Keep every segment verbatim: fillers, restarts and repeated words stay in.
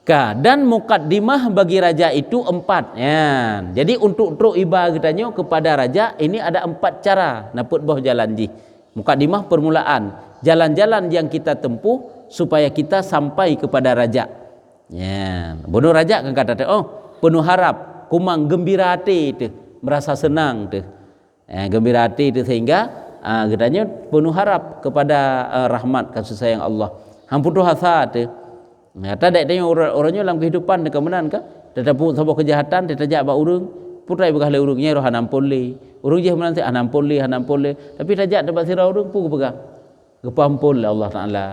Ka, dan mukaddimah bagi raja itu empat. Ya. Jadi untuk trok iba geutanyoe kepada raja ini ada empat cara, na peuet boh jalan jih. Mukaddimah permulaan, jalan-jalan yang kita tempuh supaya kita sampai kepada raja. Ya, bunoe raja kan kata teh, oh, penuh harap, kumang gembira hati itu, merasa senang tu. Eh, gembira hati tu sehingga ah, geutanyoe penuh harap kepada ah, rahmat kasih sayang Allah. Hang putus asa tu. Nyata dek tanyoe ureueng nyoe lam kehidupan dekat meunan ka, teuteupeu saboh kejahatan, teutajak bak ureueng, putai peugah lé ureueng nyan roh hana ampôn lé. Ureueng jih meunan hana ampôn lé, hana ampôn lé. Tapi tajak teubak sira ureueng pu peugah. Geupeuampôn lé Allah Taala.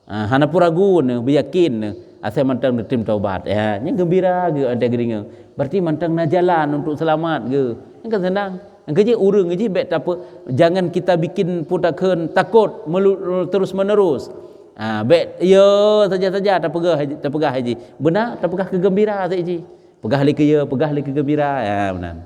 Ha, hana pun ragu ne, beuyakin ne, asai mantong neutem taubat. Ya, nyan gembira geu ada geringa. Berarti mantong na jalan untuk selamat geu. Nyan kan senang. Nyan keuh jih ureueng jih bek tape, jangan kita bikin pun takheun takot melu-, terus menerus. Ha, bek ya saja-saja tapeugah tapeugah jih. Beuna tapeugah keu gembira saja jih. Peugah lé keu ya, peugah lé keu gembira. Ya, meunan.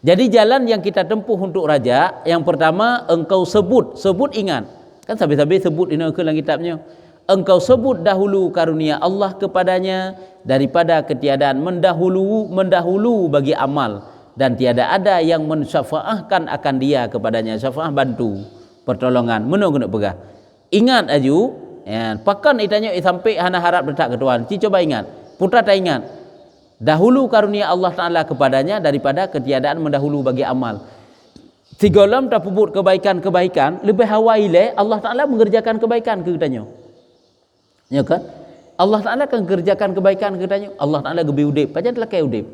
Jadi jalan yang kita tempuh untuk raja, yang pertama engkau sebut, sebut ingat. Kan sabe-sabe sebut inoe keu lam kitab nyoe. Engkau sebut dahulu karunia Allah kepadanya daripada ketiadaan mendahulu, mendahulu bagi amal dan tiada ada yang mensyafaahkan akan dia kepadanya syafaah bantu pertolongan. Meunoe keuneuk peugah. Ingat aju, ya, pakon itanyoe sampai hana harap teutak keu Tuhan. Ci coba ingat. Putra ta ingat. Dahulu karunia Allah Taala kepadanya daripada ketiadaan mendahulu bagi amal. Sigohlom tapeubuet kebaikan-kebaikan, leubeh awai ilée Allah Taala mengerjakan kebaikan keu geutanyoe. Ya kan? Allah Taala kan kerjakan kebaikan keu geutanyoe. Allah Taala geubri udeb, pajan talakée udeb.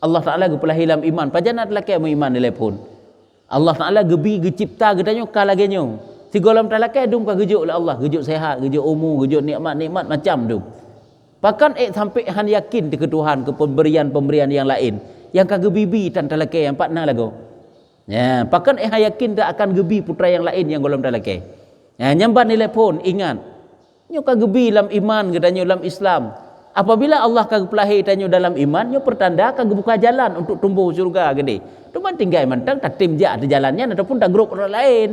Allah Taala geupeulahé lam iman, pajan na talakée meuiman ilée phon. Allah Taala geubri geucipta geutanyoe ka lagée nyoe. Sigohlom talakée dum ka geujok lé Allah, geujok sehat, geujok umu, geujok nikmat-nikmat macam dum. Pakon ék sampai han yakin teuh keu Tuhan keu pemberian-pemberian nyang laén nyang ka geubi-bi tan talakée nyang pat na lagoe. Ya, pakon ék han yakin teuh akan geubi putra nyang laén nyang gohlom talakée. Ya, nyang ban ilée phon ingat. Nyoe ka geubi lam iman geutanyoe lam Islam. Apabila Allah ka geupeulahé tanyoe dalam iman, nyoe pertanda ka geubuka jalan untuk tumboh syurga geude. Teuma tinggai mantong tatem jak ateueh jalan nyan ataupun tagrôp ureuëng laén.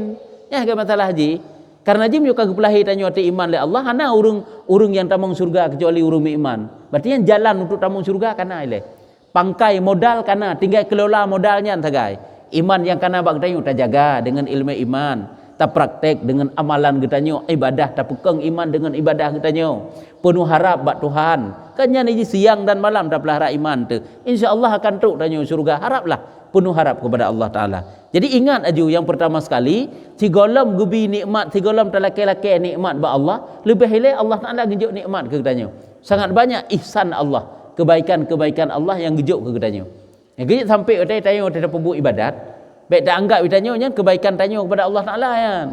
Nyan keuh masalah jih. Karena jih meunyoe ka geupeulahé tanyoe ateueh iman lé Allah, hana ureuëng, ureuëng nyang tamong syurga kecuali ureuëng meuiman. Berarti nyan jalan untuk tamong syurga ka na ilée. Pangkai modal ka na, tinggai keulola modal nyan sagai. Iman nyang ka na bak geutanyoe tajaga deungon ileumé iman, tapraktek deungon amalan geutanyoe, ibadah tapeukong iman deungon ibadah geutanyoe. Peunoh harab bak Tuhan. Kan nyan jih siang dan malam tapeulahara iman teuh. Insya Allah akan trok tanyoe syurga. Haraplah, peunoh harab kepada Allah Taala. Jadi ingat aju nyang pertama sekali, sigohlom geubi nikmat, sigohlom talakée-lakée nikmat bak Allah, leubeh ilée Allah Taala geujok nikmat keu geutanyoe. Sangat banyak ihsan Allah, kebaikan-kebaikan Allah nyang geujok keu geutanyoe. Nyang geujok sampai watée tanyoe watée tapeubuet ibadat, bék taanggab tanyoe nyan kebaikan tanyoe kepada Allah Taala nyan.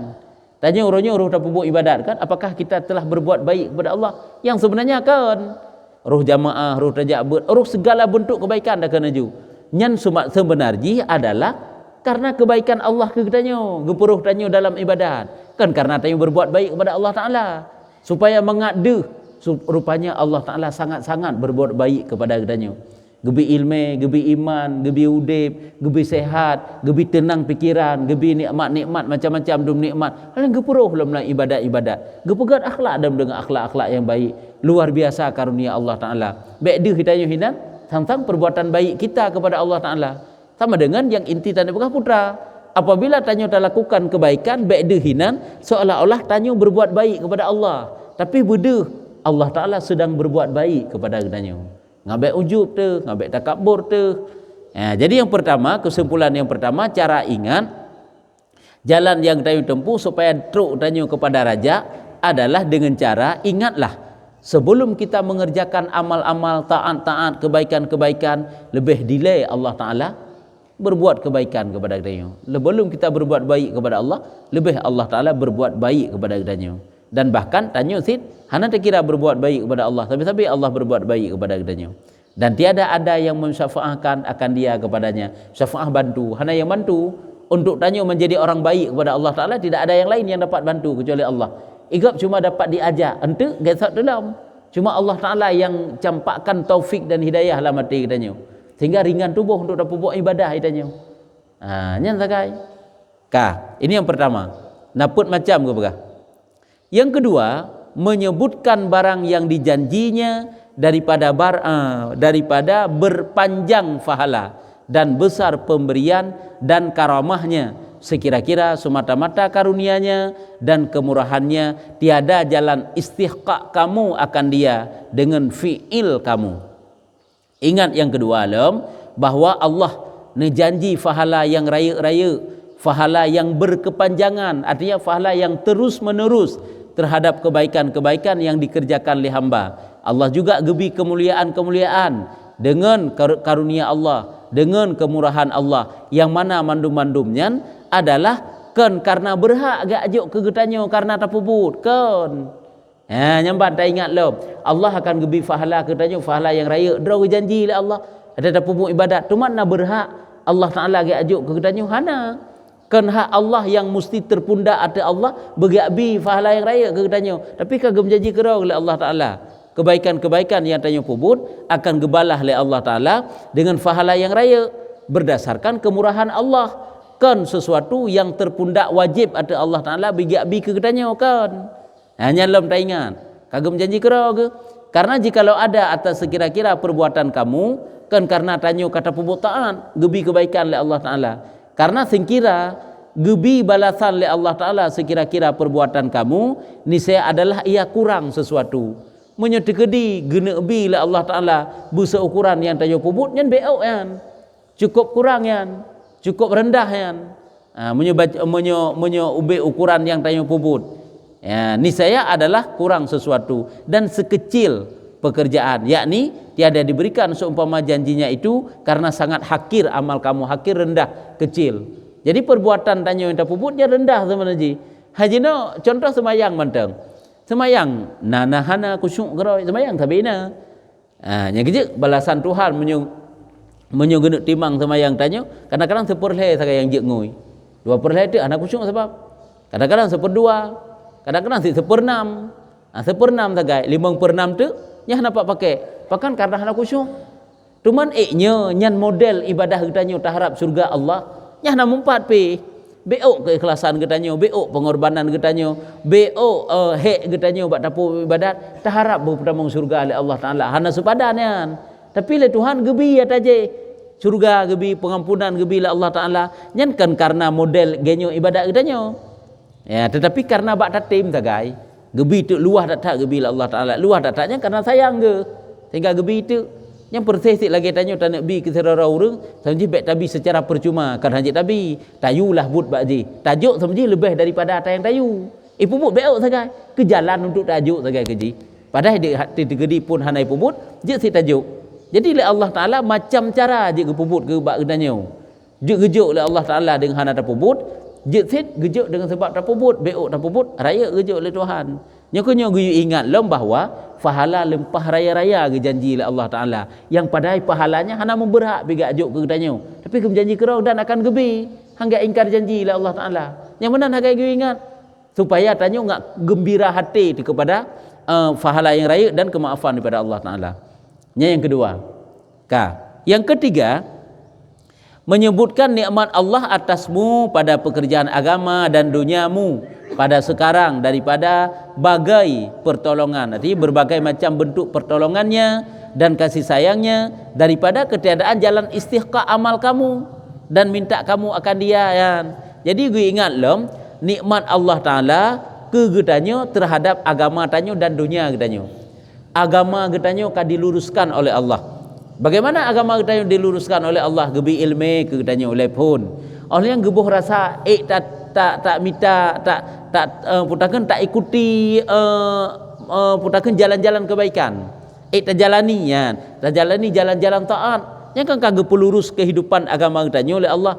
Tanyoe uroe nyoe roh tapeubuet ibadat kan, apakah kita telah berbuat baik kepada Allah? Yang sebenarnya kan, roh jamaah, roh tajak beuet, roh segala bentuk kebaikan dah keuneuk ju. Nyan seumat-, sebenar jih adalah karena kebaikan Allah keu geutanyoe, geupeuroh tanyoe dalam ibadat. Kan karena tanyoe berbuat baik kepada Allah Taala. Supaya mangat deuh, su-, rupanya Allah Taala sangat-sangat berbuat baik kepada geutanyoe. Geubi ileumé, geubi iman, geubi udeb, geubi sehat, geubi teunang pikeran, geubi nikmat-nikmat macam-macam dum nikmat. Hana geupeuroh lom lam ibadat-ibadat. Geupeugét akhlak dum deungon akhlak-akhlak nyang baik. Luar biasa karunia Allah Taala. Bék deuh tanyoe hinan, sang-sang perbuatan baik kita kepada Allah Taala. Sama dengan yang inti tanyoe peugah putra. Apabila tanyoe talakukan kebaikan, bék deuh hinan, seolah-olah tanyoe berbuat baik kepada Allah. Tapi beudeuh, Allah Taala sedang berbuat baik kepada geutanyoe. Ngabék ujub teuh, ngabék takabur teuh. Ha, jadi yang pertama, kesimpulan yang pertama, cara ingat, jalan yang tanyoe tempuh supaya trok tanyoe kepada raja adalah dengan cara ingatlah. Sebelum kita mengerjakan amal-amal, taat-taat, kebaikan-kebaikan, leubeh dilée Allah Taala berbuat kebaikan kepada geutanyoe. Sebelum kita berbuat baik kepada Allah, leubeh Allah Taala berbuat baik kepada geutanyoe. Dan bahkan tanyoe cit hana takira berbuat baik kepada Allah, tapi-tapi Allah berbuat baik kepada geutanyoe. Dan tiada ada yang mensyafaatkan akan dia kepadanya. Syafaat bantu, hana yang bantu. Untuk tanyoe menjadi orang baik kepada Allah Taala, tidak ada yang lain yang dapat bantu kecuali Allah. Igop cuma dapat diajak, enteuk geusak teulam. Cuma Allah Taala yang campakkan taufik dan hidayah lam até geutanyoe. Sehingga ringan tuboh untuk tapeubuet ibadah geutanyoe. Ha, nyan sagai. Ka, ini yang pertama. Na peuet macam geupeugah. Yang kedua, menyebutkan barang yang dijanjinya daripada bar, eh, daripada berpanjang pahala dan besar pemberian dan karamahnya, sekira-kira semata-mata karunianya dan kemurahannya, tiada jalan istihqaq kamu akan dia dengan fi'il kamu. Ingat nyang keudua lom, bahwa Allah neujanji pahala nyang rayeuk-rayeuk, pahala nyang berkepanjangan, artinya pahala nyang terus-menerus terhadap kebaikan-kebaikan nyang dikerjakan lé hamba. Allah juga geubi kemuliaan-kemuliaan deungon kar-, karunia Allah, deungon kemurahan Allah, nyang mana mandum-mandum nyan adalah kon karena berhak geujok keu geutanyoe karena tapeubuet, kon. Ha, nyan ban taingat lom, Allah akan geubi pahala keu tanyoe, pahala nyang rayeuk droe geujanji lé Allah. Ada tapeubuet ibadat, teuma na berhak Allah Taala geujok keu tanyoe? Hana. Kon hak Allah nyang musti terpundak ateueh Allah beugeubri pahala nyang rayeuk keu tanyoe. Tapi ka geumeujanji keudroe lé Allah Taala, kebaikan-kebaikan nyang tanyoe peubuet akan geubalah lé Allah Taala deungon pahala nyang rayeuk berdasarkan kemurahan Allah. Kon sesuatu nyang terpundak wajéb ateueh Allah Taala beugeubri keu tanyoe, kon. Ha, nyan lom taingat, ka geumeujanji keudroe geuh. Karena jikalau ada atas sekira-kira perbuatan kamu, kon karena tanyoe ka tapeubuet taat, geubi kebaikan lé Allah Taala. Karena sekira geubi balasan lé Allah Taala sekira-kira perbuatan kamu, niscaya adalah ia kurang sesuatu. Meunyoe teukeudi geuneuk bi lé Allah Taala beuseuukuran nyang tanyoe peubuet, nyan bék ôk nyan. Cukup kurang nyan, cukup rendah nyan. Ha, meunyoe bac-, meunyoe, meunyoe ubé ukuran nyang tanyoe peubuet, ya, niscaya adalah kurang sesuatu dan sekecil pekerjaan, yakni tiada diberikan seumpama janjinya itu karena sangat hakir amal kamu, hakir, rendah, kecil. Jadi perbuatan tanyoe nyang tapeubuet nyan rendah sebenarnya jih. Ha, jinoe contoh seumayang mantong. Seumayang na, na hana khusyuk keudroe, seumayang sabe na. Ha, nyang keujeuet balasan Tuhan meunyoe, meunyoe geuneuk timang seumayang tanyoe, kadang-kadang seupeureulee sagai nyang jeuet ngui. Dua peureulee teuk hana khusyuk sabab. Kadang-kadang seupeurdua, kadang-kadang sit seupeurnam. Ha, seupeurnam sagai, limong peurnam teuk, nyan hana pat pakai. Pakon karena hana khusyuk. Teuma ék nyoe nyan model ibadah geutanyoe taharab syurga Allah, nyan hana mumpat pih. Bék ôk keukhlasan geutanyoe, bék ôk peungorbanan geutanyoe, bék ôk, eh, hék geutanyoe bak tapeuibadat, taharab beupeutamong syurga lé Allah Taala. Hana seupadan nyan. Tapi lé Tuhan geubi ata jih. Syurga geubi, pengampunan geubi lé Allah Taala. Nyan kon karena model geutanyoe ibadat geutanyoe. Ya, tetapi karena bak tatem sagai, geubi teuk luwah that-that geubi lé Allah Taala. Luwah that-that nyan karena sayang geuh, sehingga geubi teuk. Nyan persis sit lagée tanyoe taneuk bi keu sidroe ureuëng, sama jih bék tabi secara percuma, kan hana jeuet tabi. Tayue lah buet bak jih. Tajok sama jih leubeh daripada ata nyang tayue. Ipeubuet bék ôk sagai. Keu jalan untuk tajok sagai keu jih. Padahai di hati teukeudi pun hana ipeubuet, jeuet sit tajok. Jadi lé Allah Taala macam cara jeuet geupeubuet keu bak geutanyoe. Jeuet geujok lé Allah Taala deungon hana tapeubuet, jeuet sit geujok deungon sabab tapeubuet, bék ôk tapeubuet, rayeuk geujok lé Tuhan. Nyoe keuh nyoe geuyue ingat lom bahwa pahala leumpah raya-raya geujanji lé Allah Taala. Nyang padahai pahala nyan hana meubeurhak pih geujok keu geutanyoe, tapi geumeujanji keudroe dan akan geubi. Hana ingkar janji lé Allah Taala. Nyang meunan sagai geuyue ingat, supaya tanyoe ngat geumbira hati teuh keupada, eh, pahala nyang rayeuk dan keumaafan daripada Allah Taala. Nyan nyang keudua. Ka. Nyang keutiga, menyebutkan nikmat Allah atasmu pada pekerjaan agama dan duniamu pada sekarang daripada bagai pertolongan, artinya berbagai macam bentuk pertolongannya dan kasih sayangnya daripada ketiadaan jalan istihqaq amal kamu dan minta kamu akan Dia, kan. Jadi geuingat lom nikmat Allah Taala keu geutanyoe terhadap agama tanyoe dan dunia geutanyoe. Agama geutanyoe ka diluruskan oleh Allah. Bagaimana agama geutanyoe diluruskan oleh Allah? Geubri iéleumé keu geutanyoe lé phon. Óh lheueh nyan geuboh rasa ék ta-, ta-, tamita, ta-, ta-, eh, peue takheun taikuti, eh, eh, peue takheun jalan-jalan kebaikan. Ék tajalani nyan, tajalani jalan-jalan taat. Nyan kan ka geupeulurus kehidupan agama geutanyoe lé Allah.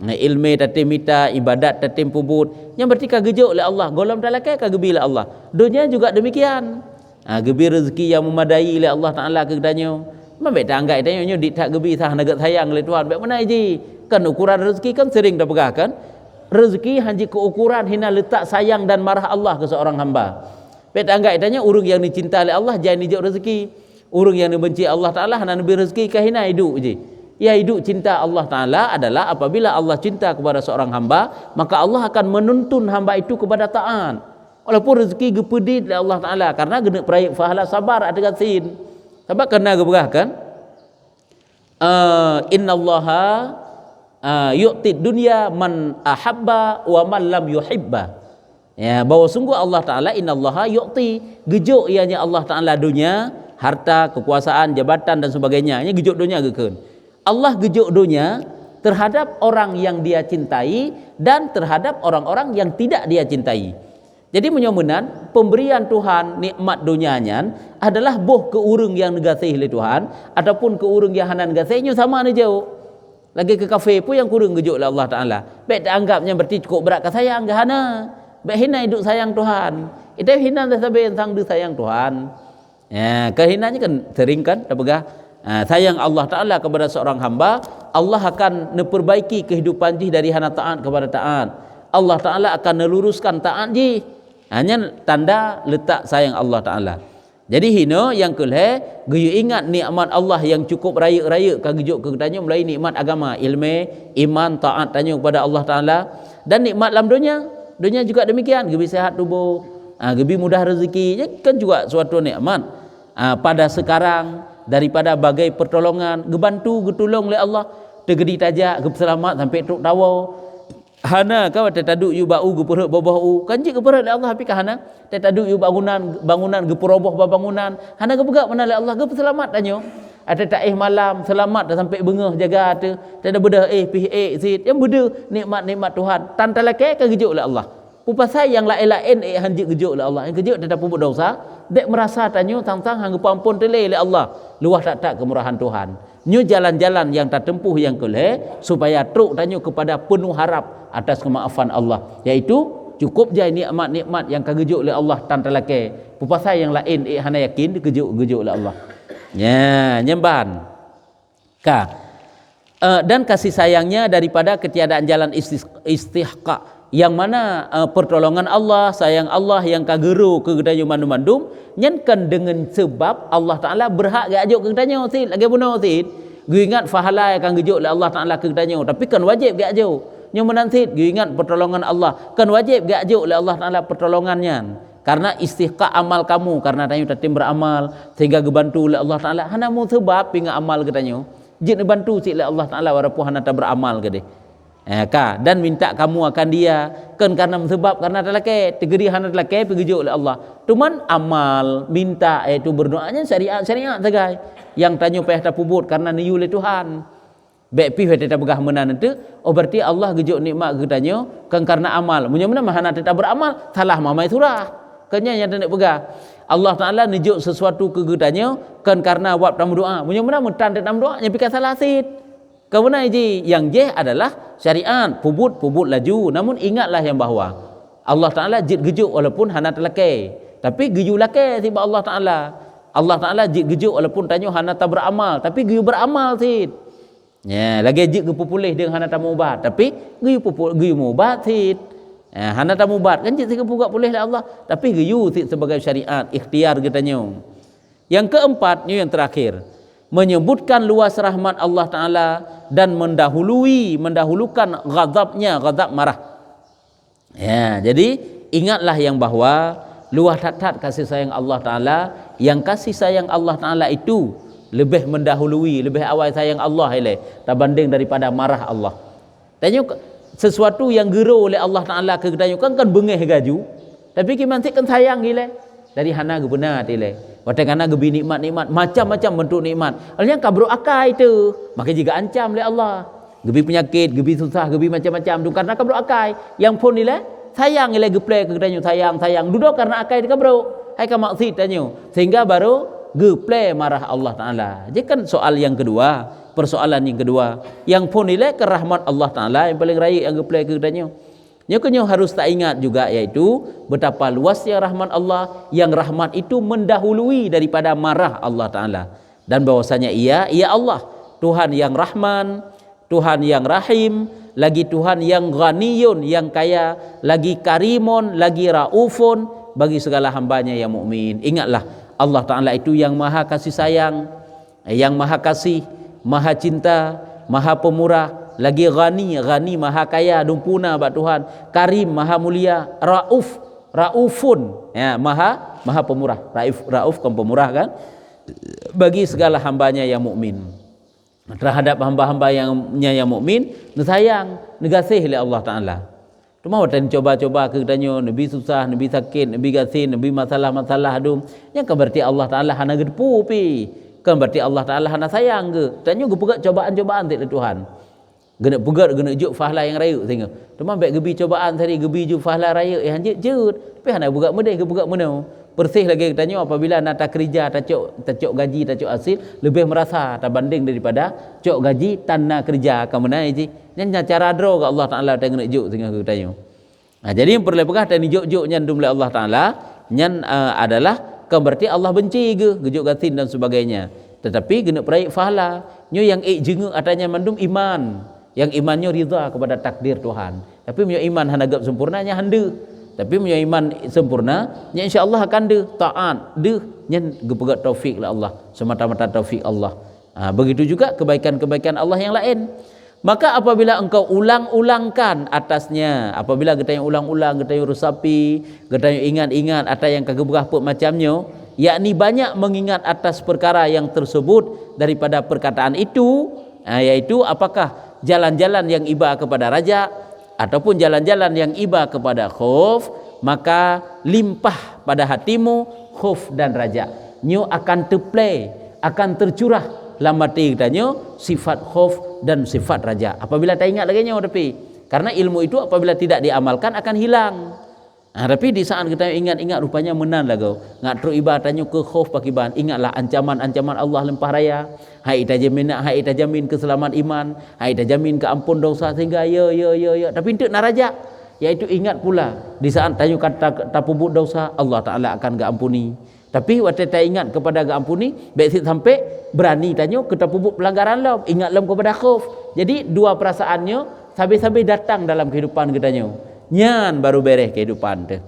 Iéleumé tatem mita, ibadat tatem peubuet. Nyan berarti ka geujok lé Allah. Gohlom talakée ka geubri lé Allah. Dunia juga demikian. Ha, geubri rezeki nyang meumadai lé Allah Taala keu geutanyoe. Man bék taanggap tanyoe nyoe diet that geubri, sa hana gét sayang lé Tuhan. Bék meunan jih. Kan ukuran rezeki kan sering tapeugah kan? Rezeki hana jikeu ukuran hina leutak sayang dan marah Allah keu seorang hamba. Bék taanggap tanyoe ureuëng nyang neucinta lé Allah jai neujok rezeki. Ureuëng nyang neubenci Allah Taala hana neubri rezeki, ka hina idup jih. Ya, idup cinta Allah Taala adalah apabila Allah cinta kepada seorang hamba, maka Allah akan menuntun hamba itu kepada taat. Walaupun rezeki geupeudit lé Allah Taala karena geuneuk peurayeuk pahala sabar ateueh gasien. Sabab kana geupeugah kan, eh, "Innallaha, eh, yu'tid dunya man ahabba wa man lam yuhibba." Ya, bahwa sungguh Allah Taala, "Innallaha yu'ti", geujok ianya Allah Taala dunia, harta, kekuasaan, jabatan dan sebagainya. Nya geujok dunia geukheun. Allah geujok dunia terhadap orang yang Dia cintai dan terhadap orang-orang yang tidak Dia cintai. Jadi meunyoe meunan, pemberian Tuhan nikmat dunia nyan adalah boh keu ureuëng nyang neugaséh lé Tuhan ataupun keu ureuëng nyang hana neugaséh, nyoe sama neujok. Lagée keu kafé pun nyang kureueng geujok lé Allah Taala. Bék teuanggab nyan berarti cukup brat ka sayang, geuhana. Bék hina iduek sayang Tuhan. Itu hina dah sabe sang deuh sayang Tuhan. Ya, keuhina nyan kan sering kan tapeugah, ha, sayang Allah Taala kepada seorang hamba, Allah akan neupeurbaiki kehidupan jih dari hana taat kepada taat. Allah Taala akan neuluruskan taat jih. Ha, nyan tanda letak sayang Allah Taala. Jadi hino nyang keu lhée, geuyue ingat nikmat Allah nyang cukup rayeuk-rayeuk ka geujok keu geutanyoe meulalu nikmat agama, ilmu, iman, taat tanyoe kepada Allah Taala, dan nikmat lam donya. Donya juga demikian, geubri sehat tuboh, ha, geubri mudah rezeki, nyan kan juga suatu nikmat. Ha, pada sekarang, daripada bagai pertolongan, geubantu, geutulông lé Allah, teugeudi tajak, geupeuseulamat sampai trok tawoe. Hana ka watée taduek yue bak u geupeurhot boh-boh u, kan jeuet geupeurhot lé Allah, tapi ka hana. Tée taduek yue bangunan, bangunan geupeuroboh bak bangunan, hana geupeugah meunan lé Allah, geupeuseulamat tanyoe. Watée taéh malam, seulamat tasampai beungoh jaga teuh. Tée tabeudôh éh pih ék cit, nyang beudôh nikmat-nikmat Tuhan. Tan talakée ka geujok lé Allah. Peue pasai nyang laén-laén ék han jeuet geujok lé Allah, nyang geujok teuh tapeubuet desya, bék meurasa tanyoe sang-sang han geupeuampon teuh lé lé Allah. Luwah that-that keumurahan Tuhan. Nyoe jalan-jalan nyang tateumpôh nyang keu lhée, supaya trok tanyoe keupada peunoh harab atas keumaafan Allah, yaitu cukup jai nikmat-nikmat nyang ka geujok lé Allah tan talakée. Peue pasai nyang laén ék hana yakin geujok, geujok lé Allah. Nya, nyan ban. Ka. Eh, dan kasih sayang-Nya daripada ketiadaan jalan istis-, istihqaq. Nyang mana, eh, pertolongan Allah, sayang Allah nyang ka geuro keu geutanyoe mandum-mandum, nyan kan deungon seubab Allah Taala beurhak geujok keu geutanyoe cit, lagée bunoe cit. Geuingat pahala nyang ka geujok lé Allah Taala keu geutanyoe, tapi kan wajéb geujok. Nyoe meunan cit, geuingat pertolongan Allah, kan wajéb geujok lé Allah Taala pertolongan nyan. Karena istihqaq amal kamu, karena tanyoe tatem beuramal, sehingga geubantu lé Allah Taala. Hana meuseubab pingat amal geutanyoe. Jeuet neubantu cit lé Allah Taala walaupun hana tabeuramal keudeh. Eh, ka, dan minta kamu akan Dia, kon karena meuseubab, karena talakée, teugeudi hana talakée pih geujok lé Allah. Teuma amal, minta, yaitu berdoa nyan syariat-syariat sagai. Nyang tanyoe payah tapeubuet karena neuyue lé Tuhan. Bék pih watée tapeugah meunan teuh, oh, berarti Allah geujok nikmat keu geutanyoe kon karena amal. Meunyoe meunan hana teutab beuramal, salah mamai surah. Kon nyan nyang taneuk peugah. Allah Taala neujok sesuatu keu geutanyoe kon karena wab tameudoa. Meunyoe meunan meutan teutab meudoa, nyan pih ka salah cit. Keubeuna jih, nyang jih adalah syariat, peubuet, peubuet laju. Namun ingatlah nyang bahwa Allah Taala jeuet geujok walaupun hana talakée, tapi geuyue lakée cit bak Allah Taala. Allah Taala jeuet geujok walaupun tanyoe hana tabeuramal, tapi geuyue beuramal cit. Nya, lagée jeuet geupeupuléh deungon hana tamubat, tapi geuyue peupu-, geuyue mubat cit. Nya, hana tamubat, kan jeuet cit geupeugot puléh lé Allah, tapi geuyue cit sebagai syariat, ikhtiar geutanyoe. Yang keempat, nyoe yang terakhir, menyebutkan luas rahmat Allah Taala dan mendahului, mendahulukan ghadab-Nya, ghadab marah. Ya, jadi ingatlah yang bahwa luwah that-that kasih sayang Allah Taala, yang kasih sayang Allah Taala itu lebih mendahului, lebih awai sayang Allah ilée tabanding daripada marah Allah. Tanyoe sesuatu yang geuro oleh Allah Taala keu geutanyoe kan, kan beungéh gaju. Tapi kiban cit kan sayang ilée. Dari hana geubeuna ilée. Watée kana geubi nikmat-nikmat, macam-macam bentuk nikmat. Alheuh nyan ka brok akai teuh, maka jiga ancam lé Allah. Geubi peunyakét, geubi susah, geubi macam-macam tu karena ka brok akai. Nyang phon ilée, sayang ilée geuplé keu geutanyoe, sayang, sayang. Dudoe karena akai teuh ka brok. Hai ka maksiet tanyoe. Sehingga baru geuplé marah Allah Taala. Jadi kan soal yang kedua, persoalan yang kedua. Nyang phon ilée keu rahmat Allah Taala nyang paling rayeuk nyang geuplé keu geutanyoe. Nyoe keuh nyoe harus taingat juga, yaitu betapa luasnya rahmat Allah, yang rahmat itu mendahului daripada marah Allah Taala. Dan bahwasanya Ia, Ia Allah, Tuhan yang Rahman, Tuhan yang Rahim, lagi Tuhan yang Ghaniyun, yang kaya, lagi Karimun, lagi Raufun bagi segala hamba-Nya yang mukmin. Ingatlah, Allah Taala itu yang Maha Kasih Sayang, yang Maha Kasih, Maha Cinta, Maha Pemurah, lagi Ghani, Ghani Maha Kaya, dumpeue na bak Tuhan, Karim Maha Mulia, Rauf, Raufun, ya, maha, maha pemurah. Rauf, rauf kan pemurah kan? Bagi segala hambanya yang mukmin. Terhadap hamba-hamba yang, nya yang mukmin, neusayang, neugaséh lé Allah Taala. Teuma watée neucoba-coba keu geutanyoe, neubi susah, neubi sakét, neubi gasien, neubi masalah-masalah dum, nyan kan berarti Allah Taala hana geuteupeue pi. Kan berarti Allah Taala hana sayang geuh. Tanyoe geupeugét cobaan-cobaan tieb lé Tuhan. Geuneuk peugét, geuneuk jok fahla nyang rayeuk singoh. Teuma bék geubi cobaan sari, geubi ju fahla rayeuk, eh, hanjeuet jeuet. Tapi hana geupeugét meudeh, geupeugét meunoe. Persis lagée geutanyoe apabila na takeurija, tacok, tacok gaji, tacok hasil, leubeh meurasa tabandeng daripada cok gaji tan na keurija ka meunan jih. Nyan, nyan cara droe geuh Allah Taala watée geuneuk jok singoh keu geutanyoe. Nah, jadi nyang peureulée peugah, watée neujok-jok nyan dum lé Allah Taala, nyan, eh, adalah kan berarti Allah benci geuh, geujok gasien dan sebagainya. Tetapi geuneuk peurayeuk fahla. Nyoe nyang ék jeungeuk atra nyan mandum iman. Nyang iman nyoe ridha kepada takdir Tuhan. Tapi meunyoe iman hana gét sempurna, nyan han deuh. Tapi meunyoe iman sempurna, nyan insya Allah akan deuh, taát, deuh, nyan geupeugét taufik lé Allah, semata-mata taufik Allah. Ha, begitu juga kebaikan-kebaikan Allah yang lain. Maka apabila engkau ulang-ulangkan atasnya, apabila geutanyoe ulang-ulang, geutanyoe resapi, geutanyoe ingat-ingat atra nyang ka geupeugah peuet macam nyoe, yakni banyak mengingat atas perkara yang tersebut daripada perkataan itu, ha, yaitu apakah jalan-jalan yang iba kepada raja, ataupun jalan-jalan yang iba kepada khauf, maka limpah pada hatimu khauf dan raja. Nyoe akan teuplé, akan teucurah lam até geutanyoe sifat khauf dan sifat raja. Apabila taingat lagée nyoe tapi, karena ilmu itu apabila tidak diamalkan akan hilang. Ha, tapi di saat geutanyoe ingat-ingat rupanya meunan lagoe. Ngat trok iba tanyoe keu khauf pakriban, ingatlah ancaman-ancaman Allah leumpah raya. Hai tajamin, hai tajamin keuseulamatan iman, hai tajamin keuampon dosa sehingga ya, ya, ya, ya. Tapi eunteuk na raja, yaitu ingat pula di saat tanyoe ka ta-, tapeubuet dosa, Allah Taala akan geuampuni. Tapi watée taingat kepada geuampuni, bék cit sampoe beurani tanyoe keu tapeubuet peulanggaran lom, ingat lom kepada khauf. Jadi dua perasaan nyoe sabe-sabe datang dalam kehidupan geutanyoe. Nyan baru beres kehidupan teuh.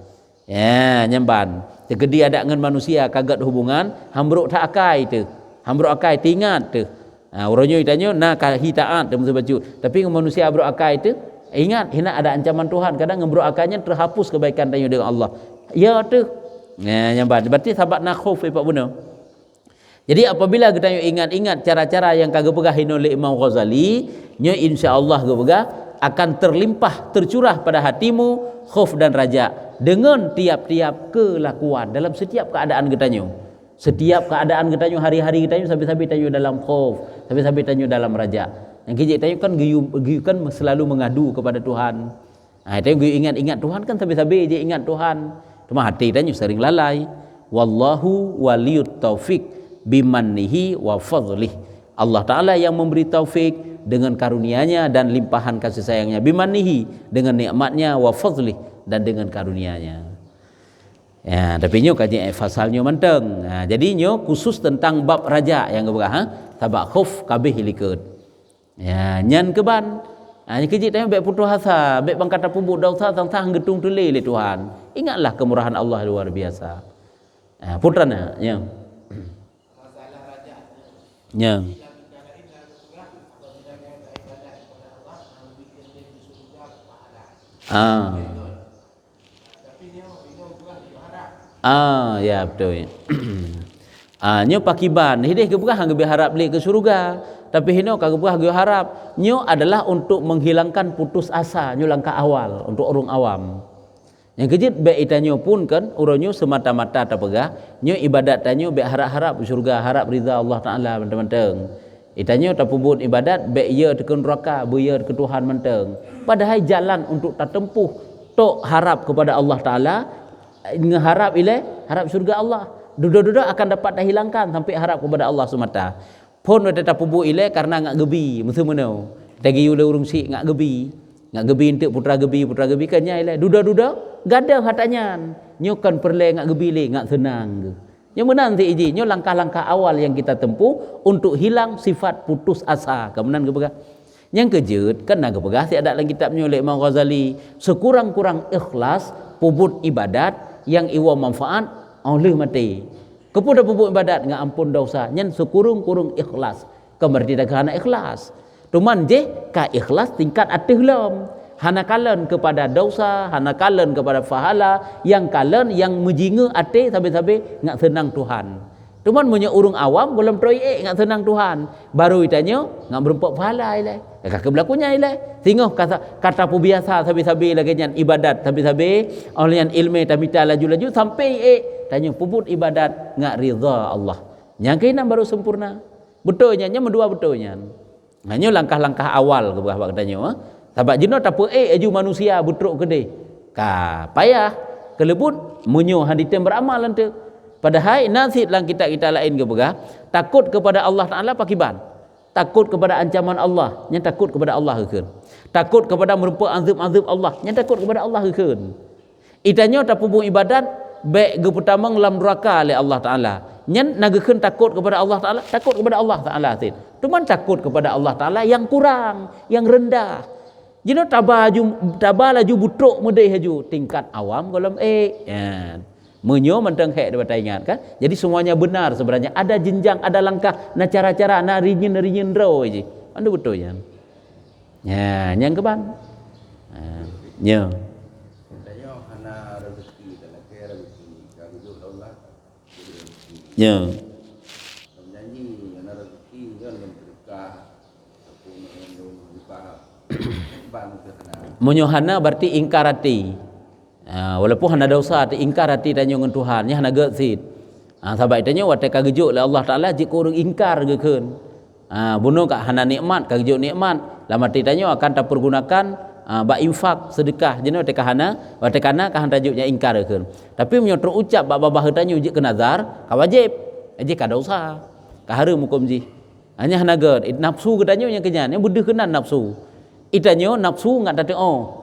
Ya, nyan ban. Teukeudi adat ngon manusia ka gét hubungan, han brok that akai teuh. Han brok akai teuingat teuh. Ha, uroe nyoe tanyoe na ka hi taát teuh meusabacut. Tapi ngon manusia brok akai teuh, ingat, hina ada ancaman Tuhan. Kadang ngon brok akai nyan teuhapus kebaikan tanyoe deungon Allah. Ya teuh. Ya, nyan ban. Berarti sabab na khauf ipak bunoe. Jadi apabila geutanyoe ingat-ingat cara-cara nyang ka geupeugah inoe lé Imam Ghazali, nyoe insya Allah geupeugah akan terlimpah tercurah pada hatimu khauf dan raja dengan tiap-tiap kelakuan dalam setiap keadaan geutanyoe. Setiap keadaan geutanyoe, hari-hari geutanyoe sabe-sabe tanyoe dalam khauf, sabe-sabe tanyoe dalam raja. Nyang keu jih tanyoe kan geuyue, geuyue kan selalu mengadu kepada Tuhan. Ha, tanyoe geuyue ingat-ingat Tuhan kan sabe-sabe jih ingat Tuhan. Teuma até tanyoe sering lalai. Wallahu waliyut taufik bimannihi wa fadlih. Allah Taala yang memberi taufik dengan karunia-Nya dan limpahan kasih sayang-Nya, bimannihi, dengan nikmat-Nya, wa fadlih, dan dengan karunia-Nya. Ya, tapi nyoe kaji fasal nyoe mantong. Ha, jadi nyoe khusus tentang bab raja nyang geupeugah, ha? Sabab khauf ka abéh likot. Ya, nyan keuban. Ha, nyang keu jih tanyoe bék putus asa, bék ban ka tapeubuet desya sang-sang geutung teulé lé Tuhan. Ingatlah kemurahan Allah luar biasa. Ha, putra na, ya. Ya. Ah. Ah, ya, beutôi. Ah, nyoe pakriban, hideh geupeugah han geubri harab lé keu syeuruga, tapi hinoe ka geupeugah geuyue harab. Nyoe adalah untuk menghilangkan putus asa, nyoe langkah awal untuk ureuëng awam. Nyang keu jeuet bék geutanyoe pun kan, uroe nyoe semata-mata tapeugah, nyoe ibadat tanyoe bék harab-harab syeuruga, harab ridha Allah Taala mantong-mantong. Geutanyoe tapeubuet ibadat bék ye teuh keu nuraka, beu ye teuh keu Tuhan mantong. Padahai jalan untuk tatempuh tok harab kepada Allah Taala, ngeuharab ilée, harab syeuruga Allah. Dudoe-dudoe akan dapat tahilangkan sampai harab kepada Allah semata. Phon watée tapeubuet ilée kareuna ngat geubi, meuseu meunoe. Tagiyu lé ureuëng syiek ngat geubi. Ngat geubi eunteuk putra geubi, putra geubi kan nyan ilée. Dudoe-dudoe gadôh atra nyan. Nyoe kon peureulée ngat geubi lé, ngat seunang geuh. Nyoe meunan si iji, nyoe langkah-langkah awal nyang kita tempuh untuk hilang sifat putus asa. Ka meunan geupeugah. Nyang keu jeuet kan na geupeugah siat lam kitab nyoe lé Imam Ghazali, sekurang-kurang ikhlas peubuet ibadat nyang iwoe manfaat óh lheueh maté. Keupeue tapeubuet ibadat ngat ampon desya, nyan sekurang-kurang ikhlas. Kon berarti dak hana ikhlas. Teuma jih ka ikhlas tingkat ateueh lom. Hana kalon keupada dosa, hana kalon keupada pahala, nyang kalon nyang meujingeuk até sabe-sabe ngat seunang Tuhan. Teuma meunyoe ureuëng awam gohlom troh ék ngat seunang Tuhan, barô tanyoe ngat meurumpok pahala ilée. Ka keubeulaku nyan ilée. Singoh kata, kata peubiasa sabe-sabe lagée nyan ibadat sabe-sabe, óh lheueh nyan iéleumé tamita laju-laju sampai ék tanyoe peubuet ibadat ngat ridha Allah. Nyang keunan barô sempurna. Beutôi nyan, nyan meudua beutôi nyan. Nah, nyoe langkah-langkah awal geupeugah bak geutanyoe, eh. Sabab jinoe tapeuék aju manusia beutrok keudeh. Ka payah, keuleubut meunyoe han jitem beuramal enteuk. Padahai na cit lam kitab-kitab laén geupeugah, takot kepada Allah Taala pakriban. Takot kepada ancaman Allah, nyan takot kepada Allah geukheun. Takot kepada meurumpok azeueb-azeueb Allah, nyan takot kepada Allah geukheun. Itanyoe tapeubuet ibadat, bék geupeutamong lam nuraka lé Allah Taala. Nyan na geukheun takot kepada Allah Taala, takot kepada Allah Taala cit. Teuma takot kepada Allah Taala nyang kurang, nyang reundah. Jinoe taba laju, taba laju beutrok meudeh laju tingkat awam gohlom ék. Nyan. Meunyoe mantong hék daripada ingat kan. Jadi semuanya benar sebenarnya. Ada jenjang, ada langkah, na cara-cara, na rinyeun-rinyeun droe jih. Anu beutôi nyan. Nya, nyang keuban. Ha, nyo. Tanyoe hana rezeki, talakée rezeki, ka geujok lé Allah. Nyo. Janji hana rezeki, ngon seudeukah, ataupun ngon buka bank ke hana. Meunyoe hana, berarti ingkar até. Ha, walaupun hana dosa, tapi ingkar até tanyoe ngon Tuhan, nyan hana gét cit. Ha, sabab tanyoe watée ka geujok lé Allah Taala jeuet keu ureuëng ingkar geukheun. Ha, bunoe ka hana nikmat, ka geujok nikmat, lam até tanyoe akan tapeurgunakan, ha, bak infak, seudeukah. Jinoe watée ka hana, watée ka na ka hana tajok nyan ingkar geukheun. Tapi meunyoe trok ucap bak babah tanyoe jeuet keu nazar, ka wajéb. Jih ka dosa. Ka hareuem hukôm jih. Hanya hana gét, nafsu geutanyoe nyang keunyan, nyang beudeuh keunan nafsu. Itanyoe nafsu ngat tateuoh.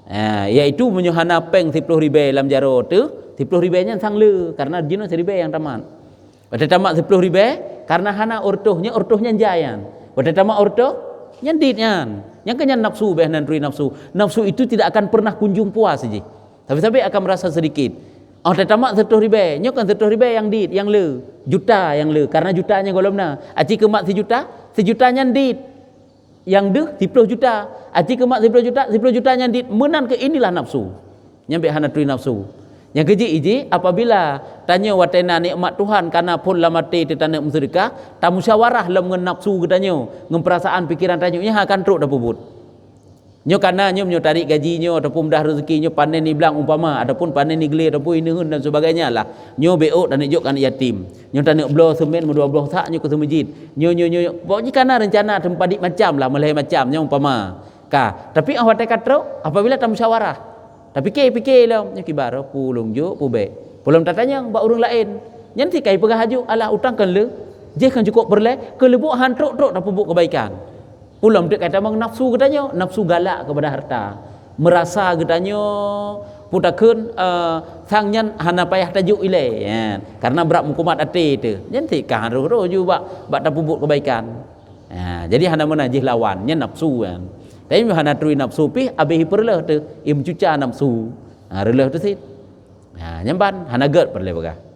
Ha, yaitu meunyoe hana péng siploh ribée lam jaroe teuh, siploh ribée nyan sang le, karena jinoe siribée nyang tamat. Watée tamat siploh ribée, karena hana ureutoh nyan, ureutoh nyan jai nyan. Watée tamat ureutoh, nyan dit nyan. Nyang keunyan nafsu, béh nan turi nafsu. Nafsu itu tidak akan pernah kunjung puas jih. Sabe-sabe akan merasa sedikit. Oh, tatamat siploh ribée, nyoe kan siploh ribée nyang dit, nyang le, juta nyang le, karena juta nyang gohlom na. Aci keumat sijuta, sijuta nyan dit. Nyang deuh siploh juta. Aci keumat siploh juta, siploh juta nyan dit. Meunan keu inilah nafsu. Nyang bék hana turi nafsu. Nyang keujih iji, apabila tanyoe watée na nikmat Tuhan, kana phon lam até teuh taneuk meuseudeukah, tamusyawarah lom ngon nafsu geutanyoe, ngon peurasaan pikeran tanyoe, nyan akan trok tapeubuet. Nyoe kana nyoe, nyoe tarék gaji nyoe ataupun mudah rezeki nyoe, panen di blang umpama, ataupun panen di glé, ataupun ineuen dan sebagainya lah. Nyoe bék ôk taneuk jok keu aneuk yatim. Nyoe taneuk bloe seumén meudua bloe sak nyoe keu seumeujid. Nyoe, nyoe, nyoe, nyoe. Pokok jih kana rencana teumpat di macam lah, meulhée macam nyoe umpama. Ka, tapi 'oh watée ka trok, apabila tamusyawarah, tapike-pike lom, nyoe kiban roh, peue lôn jok, peue bék. Peue lom tatanyong bak ureuëng laén. Nyan sikai peugah aju, alah utang kan le, jih kan cukôp peureulée, keuleubok han trok-trok tapeubuet keubaikan. Ulôn deuek kata meunan nafsu geutanyoe, nafsu galak keupada hareuta. Meurasa geutanyoe peutakheun, eh, sang nyan hana payah tajok ilée, ya. Karena brat meukumat até teuh. Nyan cit ka roh-roh ju bak, bak tapeubuet keubaikan. Ha, jadi hana meunan jih lawan, nyan nafsu nyan. Tapi hana turi nafsu pih, abéh ipeureuloh teuh, imeucuca nafsu. Ha, reuloh teuh cit. Ha, nyan ban, hana gét peureulée peugah.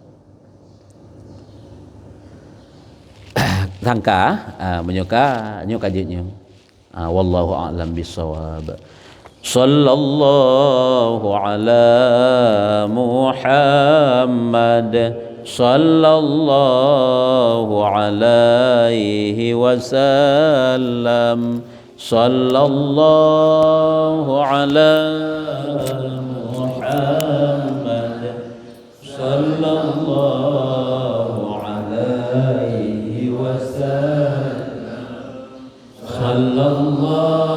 Sangka, ah, meunyoe ka, nyoe ka jeuet nyoe. Ah, wallahu a'lam bissawab. Sallallahu ala Muhammad. Sallallahu alaihi wasallam. Sallallahu ala Muhammad. Sallallahu alaihi wasallam. Sallallahu